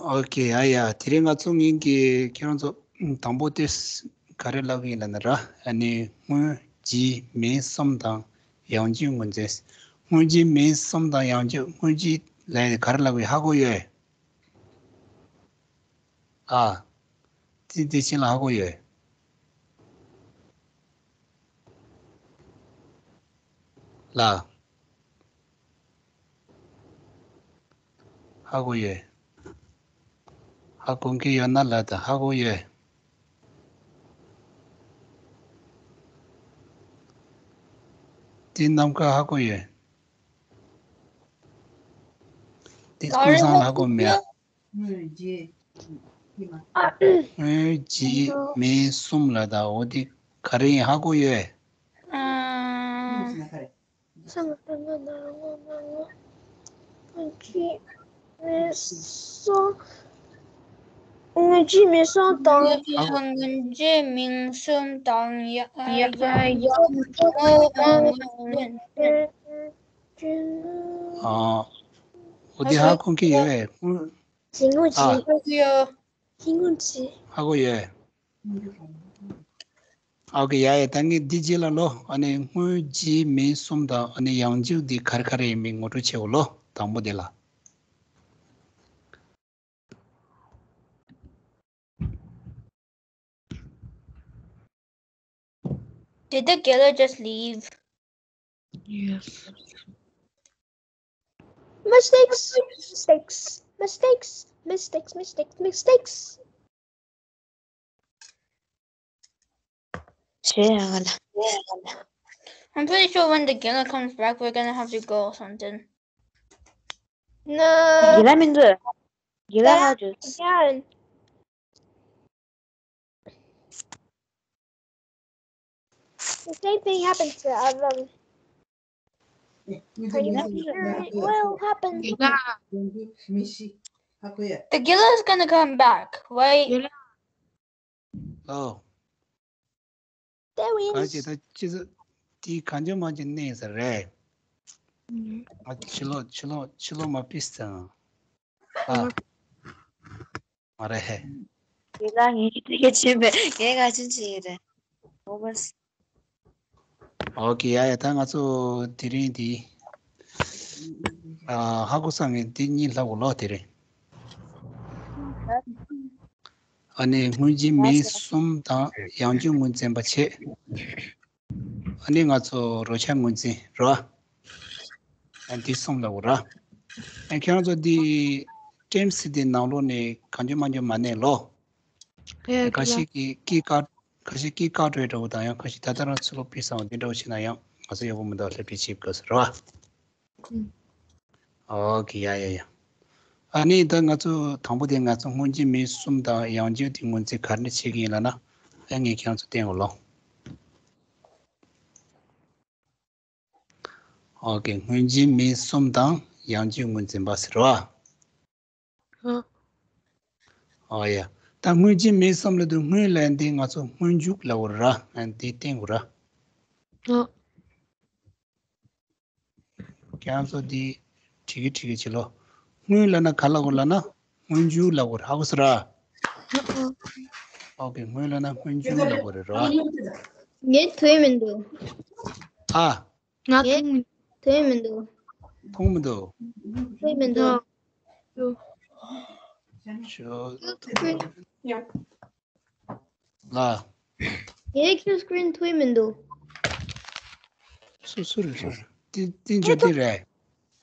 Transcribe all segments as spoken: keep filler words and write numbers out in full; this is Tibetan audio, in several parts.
ཨོ་ཀེ། ཡ་ཡ། དེ་རིང་ང་ཚོ་ངེད་ཀྱིས་ཁྱེད་རང་ཚོ་དང་པོ་དེ་ག་རེ་ལབ་ཀྱི་ཡིན་ལབ་ན་ར། ཨ་ནི་སྔོན་རྗེས་མིང་གསུམ་དང་ཡང་བསྐྱར་ངོས་འཛིན། སྔོན་རྗེས་མིང་གསུམ་དང་ཡང་བསྐྱར། སྔོན་རྗེས་ལབ་ཡ་དེ་ག་རེ་ལབ་ཀྱི་ཡིན། ཧ་གོ་ཡོད། ཨ། དེ་དེ་ཕྱིན་ལ་ཧ་གོ་ཡོད། ལ། ཧ་གོ་ཡོད། ཧ་གོ་མཁན་ཡོད་ན་ལ་དང་། ཧ་གོ་ཡོད། དེ་ནམ་མཁའ་ཧ་གོ་ཡོད། དེ་ཀུན་བཟང་ལ་ཧ་གོ་མེད། སྔོན་རྗེས་མིང་གསུམ་ལ་ད། འོ་དེ་ག་རེ་ཡིན་ཧ་གོ་ཡོད། ཨ། སྔོན་རྗེས་མིང་གསུམ། སྔོན་རྗེས་མིང་གསུམ་དང་། སྔོན་རྗེས་མིང་གསུམ་དང་། ཡ། ཡ། ཡ། ཨ། འོ་དེ་ཧ་གོ་མཁན་ཡོད་པས། སྔོན། སྔོན་རྗེས། ཨ། སྔོན་རྗེས། ཧ་གོ་ཡོད། ཨོ་ཀེ། ཡ་ཡ། ད་ངས་འདི་རྗེས་ལ་ལོ། ཨ་ནི་སྔོན་རྗེས་མིང་གསུམ་དང་། ཨ་ནི་ཡང་བསྐྱར་འདི་ག་རེ་ག་རེ་ཡིན་མིན་ངོ་སྤྲོད་བྱེད་འོ་ལོ། དང་པོ་དེ་ལ། Did the Gila just leave? Yes. Mistakes, mistakes, mistakes, mistakes, mistakes, mistakes. I'm pretty sure when the Gila comes back, we're gonna have to go or something. No. Gila མིན་འདུག Gila ལ་ཇུས། Again. The same thing happens to all of them. Are you sure it will happen? Gila. The Gila is gonna come back, right? Gila. ཨོ། That ག་ཅི་wins. ད་ཅི་ཟེར། དེ་གང་ཅི་མ་ཅི་གནས་ས་རེད། ཨ། ཕྱི་ལོགས་ཕྱི་ལོགས་ཕྱི་ལོགས་མ་ཕིས་ཙང་། ཨ། མ་རེད། དེ་ལ་ངས་དེ་ག་ཕྱིན་པས་ངས་ག་ཕྱིན་ཕྱིན་ཡིན་རེད། འོ་མ། ཨོ་ཀེ། ཡ་ཡ། ད་ང་ཚོ་དེ་རིང་འདི། ཨ། ཧ་གོ་སོང་ངས་འདི་གཉིས་ལྷག་གོ་ལོ་དེ་རིང་། ཨ་ནི་སྔོན་རྗེས་མིང་གསུམ་དང་ཡང་བསྐྱར་ངོས་འཛིན་པ་བྱེད། ཨ་ནི་ང་ཚོ་རོལ་ཆ་ངོས་འཛིན་རོ། ཨ། འདི་གསུམ་ལ་འོ་ར། ཨ། ཁྱེད་རང་ཚོ་འདི་ཊིམ་སི་འདི་ནང་ལོགས་ནས་གང་བྱུང་མང་བྱུང་མ་གནས་ལོ། ཨེ། ཁ་ཤས་ཀྱིས་ཀི་ཀར་ཁ་ཤས་ཀི་ཀར་འགྲོ་འདྲ་བོ་དང་། ཡང་ཁ་ཤས་ད་ལྟ་རང་ཚུར་ལོག་ཕུལ་སོང་། འདི་འདྲ་བོ་བྱས་ན་ཡང་ང་ཚོ་ཡག་པོ་མི་འདུག་ལྷོད་ལྷོད་བྱེད་དགོས་ཟེར་རོ། ཨོ་ཀེ། ཡ་ཡ་ཡ། ཨ་ནི་ད་ང་ཚོ་དང་པོ་དེ་ང་ཚོ་སྔོན་རྗེས་མིང་གསུམ་དང་ཡང་བསྐྱར་དེ་ངོས་འཛིན་ག་རེ་བྱེད་ཀྱི་ཡིན་ལབ་ན། ཨ། ངས་ཁྱེད་རང་ཚོ་བསྟན་འོ་ལོ། ཨོ་ཀེ། སྔོན་རྗེས་མིང་གསུམ་དང་ཡང་བསྐྱར་ངོས་འཛིན་པ་ཟེར་བ། ཨོ། ཨོ་ཡ། ད་སྔོན་རྗེས་མིང་གསུམ་ལབ་དུས་སྔོན་ལབ་འདི་ང་ཚོ་སྔོན་འཇུག་ལབ་དགོས་ར། ཨ། འདི་བསྟན་དགོས་ར། ཨོ། ཁྱེད་རང་ཚོ་འདི་འགྲིག་གི་འགྲིག་གི་བྱེད་ལོ། སྔོན་ལབ་ན་ག་ལབ་དགོས་ལབ་ན། སྔོན་འཇུག་ལབ་དགོས་རེད། ཧ་གོ་སོང་ར། ཨོ་ཀེ། སྔོན་ལབ་ན་སྔོན་འཇུག་ལབ་དགོས་རེད་ར། ངས་ཐོས་མི་འདུག་ཨ། ང་ངས་ཐོས་མི་ཐོས་མི་འདུག་མཐོང་མི་འདུག་ཐོས་མི་འདུག་ཞོ། ལ། ངའི་ཁྱོད་སི་ཀི་རིན་མཐོང་མི་འདུག་སུ་སུ་རེད། སུ་རེད། ཏི་ཏི་ཇོ་ཏི་རེད།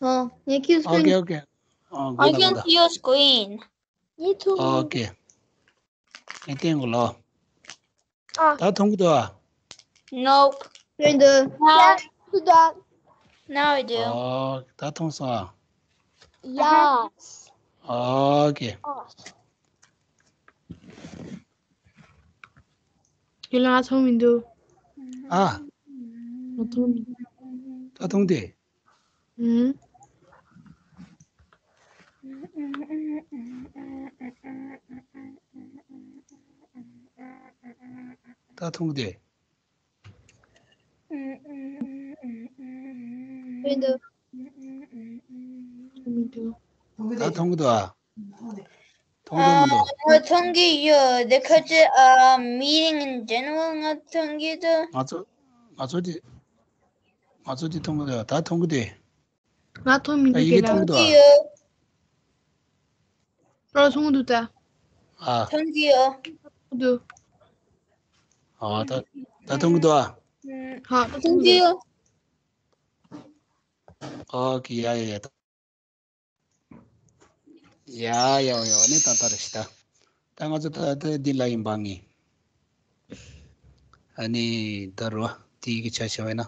ཨོ། ངའི་ཁྱོད་སི་ཀི་རིན། ཨོ་ཀེ། ཨོ་ཀེ། ཨོ། I can see your screen. ངས་མཐོང་། ཨོ་ཀེ། ངས་བསྟན་གོ་ལོ། ཨ། ད་མཐོང་གི་འདུག་ཨ། Nope. མཐོང་འདུག Now, མཐོང་འདུག now I do. ཨོ། ད་མཐོང་སོང་ཨ། Yes. ཨོ་ཀེ། ཨོ། ཁྱོད་ལ་ང་མཐོང་མི་འདུག་ཨ། ང་མཐོང་མི་འདུག་ད་མཐོང་དེ། ཨུམ། ད་མཐོང་གི་འདུག་མི་འདུག་ད་མཐོང་གི་འདུག་ཨ། མཐོང་གི་མི་འདུག་ཨ། མཐོང་གི་ཡོད། དེ་ཁ་ཅིག་ཨ། Meeting in general ང་མཐོང་གི་འདུག་ང་ཚོ་ང་ཚོ་དེ་ང་ཚོ་དེ་མཐོང་གི་འདུག་ད་མཐོང་གི་འདུག་ང་མཐོང་མི་འདུག་ད་ཡི་གེ་དེ་ལ་མཐོང་གི་འདུག་ཨ། མཐོང་གི་ཡོད། ཨོ་མཐོང་གི་འདུག་ད། ཨ། མཐོང་གི་ཡོད། འདུག་ཨ་ད་ད་མཐོང་གི་འདུག་ཨ། ཧ་མཐོང་གི་ཡོད། ཨོ་ཀེ་ཡ་ཡ་ཡ། ཡ་ཡ་ཡ་ནི་ད་ལྟ་རེ་ཞིག་ད། ད་ང་ཚོ་ད་ལྟ་འདི་ལ་ཡིན་པ་ངེས། ཨ་ནི་ད་རོ་དེའི་གི་ཆ་བཞག་པ་ཡིན་ན།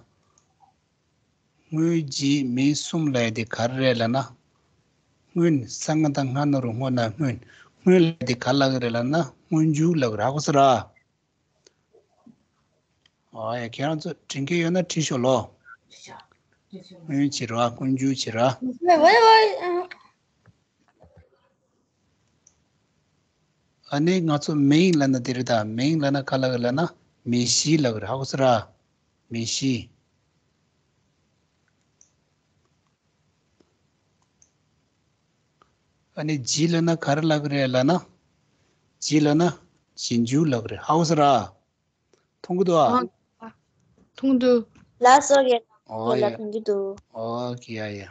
སྔོན་རྗེས་མིང་གསུམ་ལབ་ཡ་དེ་ག་རེ་རེད་ལབ་ན། སྔོན་ས་ང་དང་སྔ་ན་རོ་སྔོ་ན་སྔོན། སྔོན་ལབ་ཡ་དེ་ག་ལབ་གི་རེད་ལབ་ན་སྔོན་འཇུག་ལབ་གི་རེད། ཧ་གོ་སོང་ར། ཨོ་ཡ། ཁྱེད་རང་ཚོ་དྲན་གྱི་ཡོད་ན་བྲིས་ཤོག་ལོ། སྔོན་བྱེད་ར་སྔོན་འཇུག་བྱེད་ར། ཨ་ནི་ང་ཚོ་མིང་ལབ་ན་དེ་རེད་ད། མིང་ལབ་ན་ག་ལབ་གི་ལབ་ན་མིང་གཞི་ལབ་གི་རེད། ཧ་གོ་སོང་ར། མིང་གཞི། ཨ་ནི་རྗེས་ལབ་ན་ག་རེ་ལབ་གི་རེད་ལབ་ན། རྗེས་ལབ་ན་རྗེས་འཇུག་ལབ་གི་རེད། ཧ་གོ་སོང་ར། མཐོང་གི་འདུག་ཨ། ཨ། མཐོང་འདུག་ལགས་སོ་རྒན། ཨོ་ཡ། ལགས་མཐོང་གི་འདུག་ཨོ་ཀེ་ཡ་ཡ།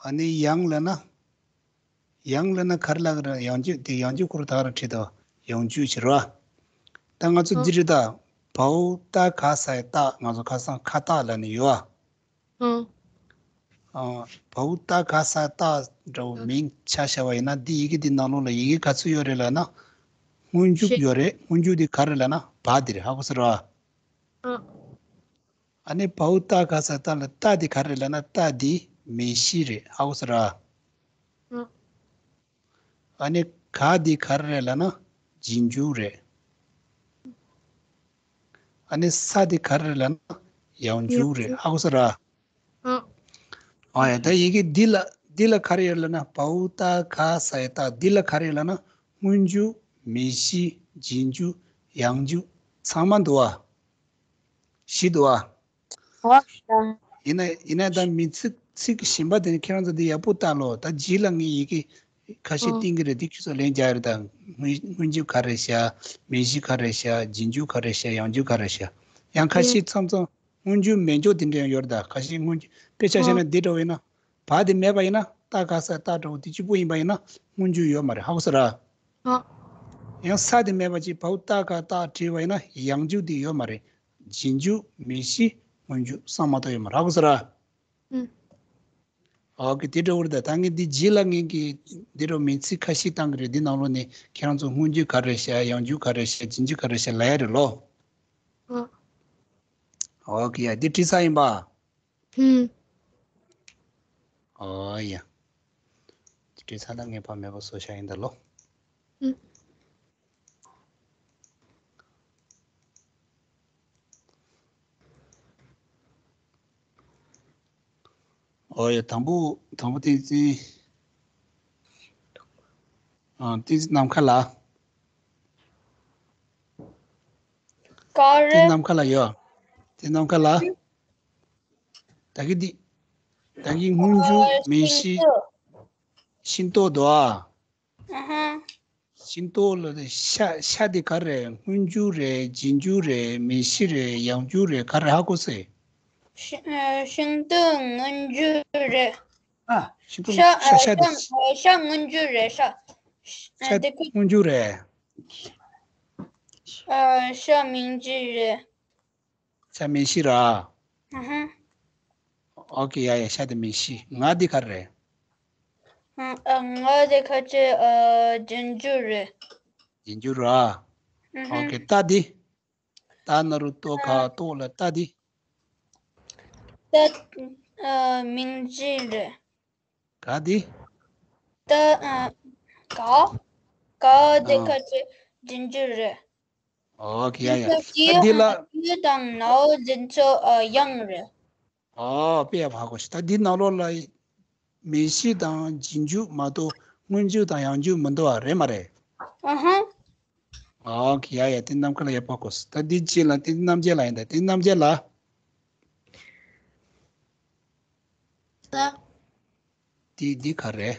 ཨ་ནི་ཡང་ལབ་ན། ཡང་ལབ་ན་ག་རེ་ལབ་གི་རེད། ཡང་འཇུག་དེ་ཡང་འཇུག་ཁོ་རང་ད་ག་རང་བྲིས་དང་ཡང་འཇུག་བྱེད་རོགས། ད་ང་ཚོ་ཨ། འདི་རེད་ད། བའོ་ཏ་ག་ས་ཡ་སྟག་ང་ཚོ་ཁ་སང་ཁ་སྟག་ལབ་ནི་ཡོད་ཨ། ཨང་། ཨ། བའོ་ཏ་ག་ས་ཏ་འདྲ་བོ་མིང་ཆ་བཞག་པ་ཡིན་ན་འདི་ཡི་གེ་འདི་ནང་ལོགས་ལ་ཡི་གེ་ག་ཚོད་ཡོད་རེད་ལབ་ན། སྔོན་འཇུག་ཤེས། ཡོད་རེད། སྔོན་འཇུག་འདི་ག་རེ་ལབ་ན་བ་འདི་རེད། ཧ་གོ་སོང་ར། ཨ། ཨ་ནི་བའོ་ཏ་ག་ས་ཏ་ལ་ཏ་འདི་ག་རེ་ལབ་ན་ཏ་འདི་མིང་གཞི་རེད། ཧ་གོ་སོང་ར། ཨ། ཨ་ནི་ག་འདི་ག་རེ་རེད་ལབ་ན་རྗེས་འཇུག་རེད། ཨ་ནི་ས་འདི་ག་རེ་རེད་ལབ་ན་ཡང་འཇུག་རེད། ཡང་འཇུག་ཧ་གོ་སོང་ར། ཨ། ཨ་ཡ། ད་ཡི་གེ་འདི་ལ་འདི་ལ་ག་རེ་ཡོད་ལབ་ན་བའོ་ཏ་ག་ས་ཡ་སྟག་འདི་ལ་ག་རེ་ཡོད་ལབ་ན་སྔོན་འཇུག་མིང་གཞི་རྗེས་འཇུག་ཡང་འཇུག་ཚང་མ་འདུག་ཨ། བཞི་འདུག་ཨ། ཨོ་ད། ཡིན་ན་ཡིན་ན་ད་མིང་ཚིག་ཚིག་གཞན་པ་དེ་ནི་ཁྱེད་རང་ཚོ་འདི་ཡག་པོ་ལྟ་ལོ། ད་རྗེས་ལ་ངས་ཡི་གེ་ཁ་ཤས་ཨོ་བསྟན་གྱི་རེད། འདི་ཁྱེད་ཚོ་ལན་རྒྱག་རེད་ད། སྔོན་སྔོན་འཇུག་ག་རེ་བྱ། མིང་གཞི་ག་རེ་བྱ། རྗེས་འཇུག་ག་རེ་བྱ། ཡང་འཇུག་ག་རེ་བྱ། ཡང་ཁ་ཤས་མཚམས་མཚམས་སྔོན་འཇུག་མེད་འཇོག་དེ་འདྲ་ཡང་ཡོད་རེད་ད། ཁ་ཤས་སྔོན་འཇུག་དཔེ་ཆ་བཞག་ན་འདི་འདྲ་བོ་ཡིན་ན་བ་དེ་མེད་པ་ཡིན་ན་ཏ་ག་ས་ཏ་འདྲ་བོ་དེ་གཅིག་པུ་ཡིན་པ་ཡིན་ན་སྔོན་འཇུག་ཡོད་མ་རེད། ཧ་གོ་སོང་ར། ཨ། ཡང་ས་དེ་མེད་པ་ཅིག་བའོ་ཏ་ག་སྟག་བྲིས་པ་ཡིན་ན་ཡང་འཇུག་དེ་ཡོད་མ་རེད། རྗེས་འཇུག་མིང་གཞི་སྔོན་འཇུག་གསང་མ་གཏོགས་ཡོད་མ་རེད། ཧ་གོ་སོང་ར། ཨུམ། ཨོ་ཀེ། དེ་འདྲ་བོ་རེད་ད། ད་ངས་འདི་རྗེས་ལ་ངས་ཀྱི་འདི་འདྲ་མིང་ཚིག་ཁ་ཤས་བཏང་གི་རེད། འདི་ནང་ལོགས་ནས་ཁྱེད་རང་ཚོ་སྔོན་འཇུག་ག་རེ་བྱ། ཡང་འཇུག་ག་རེ་བྱ། རྗེས་འཇུག་ག་རེ་བྱ་ལབ་ཡ་རེད་ལོ། ཨ། ཨོ་ཀེ་ཡ། འདི་བྲིས་ཚར་ཡིན་པ། ཧུམ། ཨོ་ཡ། འདི་བྲིས་ཚར་ན་ངས་ཕ་མེད་པ་བཟོ་བྱ་ཡིན་ད་ལོ། ཧུམ། ཨོ་ཡ། དང་པོ་དང་པོ་བསྟན་འཛིན། ཨ། བསྟན་འཛིན་ནམ་མཁའ་ལགས། ག་རེ། བསྟན་འཛིན་ནམ་མཁའ་ལགས་ཡོད། བསྟན་འཛིན་ནམ་མཁའ་ལགས། ད་གི་འདི། ད་གི་སྔོན་འཇུག་མིང་གཞི། ཤིང་ཏོག་འདུག་ཨ། ཨ་ཧ། ཤིང་ཏོག་ལ་ཤ་ཤ་དེ་ག་རེ། སྔོན་འཇུག་རེད། རྗེས་འཇུག་རེད། མིང་གཞི་རེད། ཡང་འཇུག་རེད། ག་རེ། ཧ་གོ་སོང་། ཤིང་ཨ། ཤིང་ཏོག་སྔོན་འཇུག་རེད། ཨ། ཤིང་ཏོག་ཤ་ཤ་ཤ་ཨ་དེ། ཤ་ཤ་སྔོན་འཇུག་རེད། ཤ། ཤ་ཨ་དེ་ཁོ། སྔོན་འཇུག་རེད། ཨ། ཤ་མིང་གཞི་རེད། ཤ་མིང་གཞི་ར། ཨ་ཧ། ཨོ་ཀེ། ཡ་ཡ། ཤ་དེ་མིང་གཞི། ང་དེ་ག་རེ། ཨ། ང་དེ་ཁ་ཅིག་ཨ། རྗེས་འཇུག་རེད། རྗེས་འཇུག་ར། ཨ་ཧ། ཨོ་ཀེ། ཏ་དེ། ཏ་ན་རོ་ཏོ་ག་ཏོ་ལ་ཏ་དེ། ཏ་ཨ། མིང་གཞི་རེད། ག་དེ། ཏ་ཨ། ག་ག་དེ་ཨ། ཁ་ཅིག་རྗེས་འཇུག་རེད། ཨོ་ཀེ། ཡ་ཡ། ད་འདི་ལ། ཡུ་དང་ནའོ་འདི་ཚོ་ཨ། ཡང་རེད། ཨོ་དཔེ་ཡག་པོ་ཧ་གོ་ཤག་ད་འདི་ནང་ལོགས་ལ་མེ་བཞི་དང་རྗེས་འཇུག་མ་གཏོགས་སྔོན་འཇུག་དང་ཡང་འཇུག་མི་འདུག་བ། རེད་མ་རེད། ཨ་ཧ། ཨོ་ཁེ། ཡ་ཡ། དེ་ནམ་མཁའ་ལ་ཡག་པོ་གོ་སོང་། ད་འདི་རྗེས་ལ་དེ་རྣམ་རྒྱལ་ལགས་ཡིན། ད་དེ་རྣམ་རྒྱལ་ལགས། ད། འདི་འདི་ག་རེ་རེད།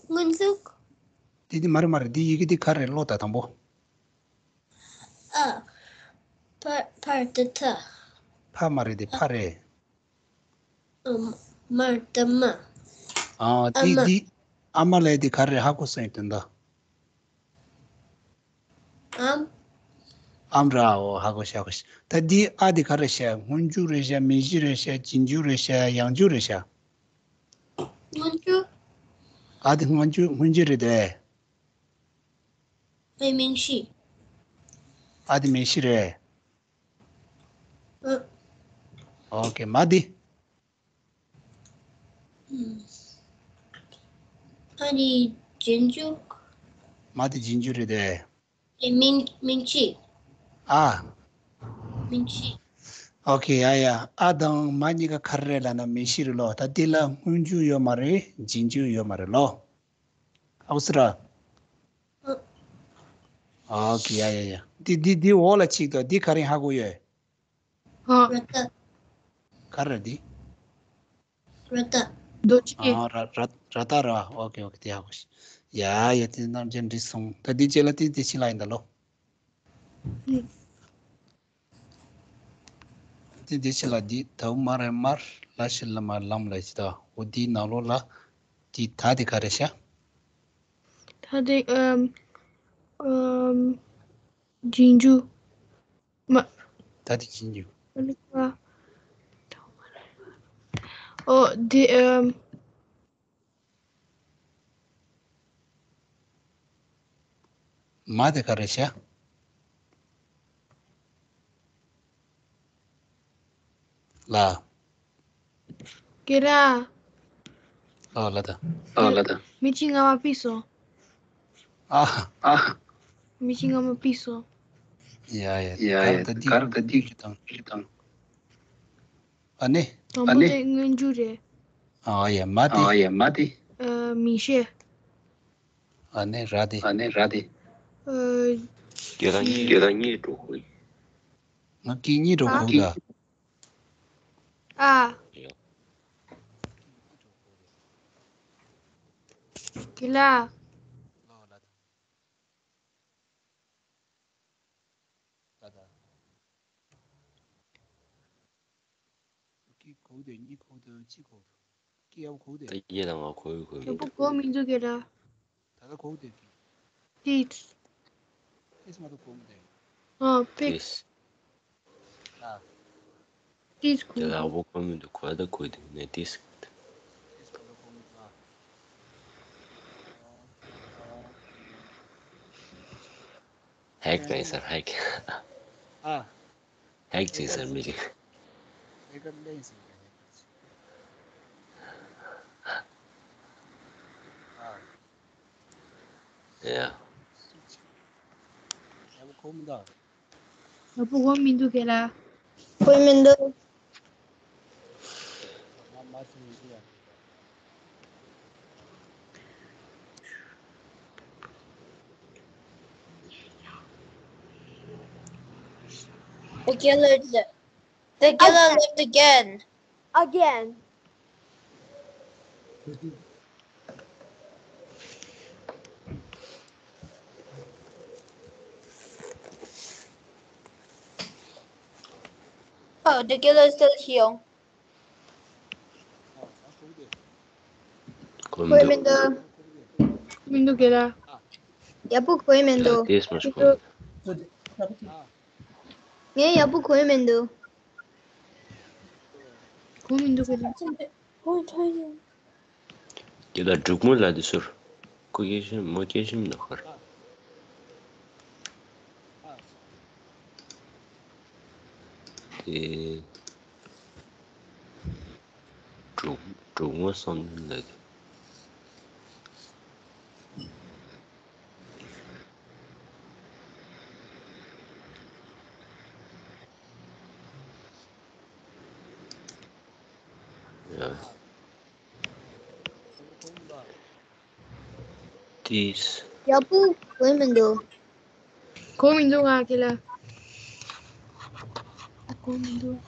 སྔོན་འཇུག་འདི་འདི་མ་རེད་མ་རེད། འདི་ཡི་གེ་འདི་ག་རེ་རེད། ཀློག་དང་དང་པོ། ཨ། ཕ་ཕར་ཏི་ཐ། ཕ་མ་རེད། འདི་ཕ་རེད། ཨ་མར་ཏི་མ། ཨ་ཨ་འདི་མ། འདི་ཨ་མ་ལབ་ཡས་འདི་ག་རེ་རེད། ཧ་གོ་སོང་ཡིན་དོན་དག་ཨམ། ཨམ་ར། འོ་ཧ་གོ་ཤག་གོ་ཤག་ད་འདི་ཨ་འདི་ག་རེ་ཤག་སྔོན་འཇུག་རེད་ཤག་མེ་བཞི་རེད་ཤག་རྗེས་འཇུག་རེད་ཤག་ཡང་འཇུག་རེད་ཤག་སྔོན་འཇུག་ཨ་འདི་སྔོན་འཇུག་སྔོན་འཇུག་རེད་དེ། 明明是། ཨ་འདི་མེ་བཞི་རེད། ཨ། ཨོ་ཁེ། མ་འདི། ཨ་ནི་རྗེས་འཇུག་མ་དེ་རྗེས་འཇུག་རེད་དེ། ཨེ། 明明是། ཨ། 明明是། ཨོ་ཁེ། ཡ་ཡ། ཨ་དང་མ་གཉིས་ཀ་ག་རེ་རེད་ལབ་ན་མེ་བཞི་རེད་ལོ། ད་འདི་ལ་སྔོན་འཇུག་ཡོད་མ་རེད། རྗེས་འཇུག་ཡོད་མ་རེད་ལོ། ཨ་ཁུ་སི་ར། ཨོ་ཁེ། ཡ་ཡ་ཡ། འདི་འདི་འདི་འོག་ལ་གཅིག་འདུག་འདི་ག་རེ་ཧ་གོ་ཡོད། ཨ། ར་ཏ། ག་རེ་འདི། ར་ཏ། རྡོ་རྗེ། ཨ། ར་ར་ར་ཏ་ར། ཨོ་ཁེ་ཨོ་ཁེ། དེ་ཧ་གོ་ཤག་ཡ་ཡ། དེ་རྣམ་རྒྱལ་འགྲིག་སོང་། ད་འདི་རྗེས་ལ་དེ་དེ་ཕྱི་ལ་ཡིན་ད་ལོ། དེ་དེ་ཕྱི་ལ་འདི་ད་མ་རེད། མར་ལ་ཤི་ལ་མར་ལམ་ལ་ཅི་ད། འོ་འདིའི་ནང་ལོགས་ལ་འདི་ད་དེ་ག་རེ་ཤག་ད་དེ་ཨམ་ཨམ་རྗེས་འཇུག་མ། ད་དེ་ཕྱིན་རྒྱུ། ཨོ་དེ་ཨམ། མ་དེ་ག་རེ་ཤག་ལ། ཀེ་ར། ཨོ་ལ་ད། ཨོ་ལ་ད། མི་གཅིག་སྔ་མ་ཕུད་སོང་། ཨ། ཨ། མི་གཅིག་སྔ་མ་ཕུད་སོང་། ཡ་ཡ། ཡ་ཡ། གར་ད་འདི་གར་ད་འདི་ཞིག་དང་ཞིག་དང་། ཨ་ནི། དང་པོ་ཨ་ནི། དེ་སྔོན་འཇུག་རེད། ཨ་ཡ། མ་དེ། ཨ་ཡ། མ་དེ། ཨ། 明显། ཨ་ནི་ར་དེ། ཨ་ནི་ར་དེ། ཨ། ཁྱེད་རང་གཉིས། ཁྱེད་རང་གཉིས་འགྲོ་དགོས། ང་སྐད་གཉིས་འགྲོ་ཨ། དགོས་ད། ཨ། ཀི་ལ། ད་ད། ཀི་གོ་དེ་གཉིས་གོ་དེ་གཅིག་གོ། ཀི་ཡབ་གོ་དེ། ད་ཡེ་དང་ང་གོ་ཡི་གོ་ཡི། ཡག་པོ་གོ་མི་འདུག་གེ་ར། ད་ལྟ་གོ་དེ་ཀི། ཏིས། ཏིས་མ་གཏོགས་གོ་མི་འདུག་ཨ། ཕིག་ཏིས། ཨ། ཏིས་གོ། དེ་ལ་ཡག་པོ་གོ་མི་འདུག་གོ་ད་གོ་དེ་ནས་ཏིས། ཏིས་མ་གཏོགས་གོ་མི་འདུག་ཨ། ཧེག་ལས་སར་ཧེག་ཨ། ཧེག་ཅིག་ཟེར་མི་རིགས། ཧེག་ལས་སར་ཧེག་ཡ། ཡག་པོ་གོ་མི་འདུག་གོ་མི་འདུག་གེ་ལ། གོ་མི་འདུག The killer, the killer lived again. Again. Oh, the killer is still here. གོ་མི་འདུག་མི་འདུག་གེ་ར། ཡག་པོ་གོ་མི་འདུག་དེས་མ་གོ་མི་འདུག་ངས་ཡག་པོ་གོ་མི་འདུག་གོ་མི་འདུག་གེ་ར། ཁྱེད་ལ་འབྲུག་མོ་ལ་དེ་ཟུར། ཁོ་སྐད་ཤེས་མོ་སྐད་ཤེས་མི་འདུག་ཁར། དེ་འབྲུག་འབྲུག་མོ་བསམ་ལ་དེ། ཡ། དེས། ཡག་པོ་གོ་མི་འདུག་གོ་མི་འདུག་ང་ཁྱེད་ལ། གོ་མི་འདུག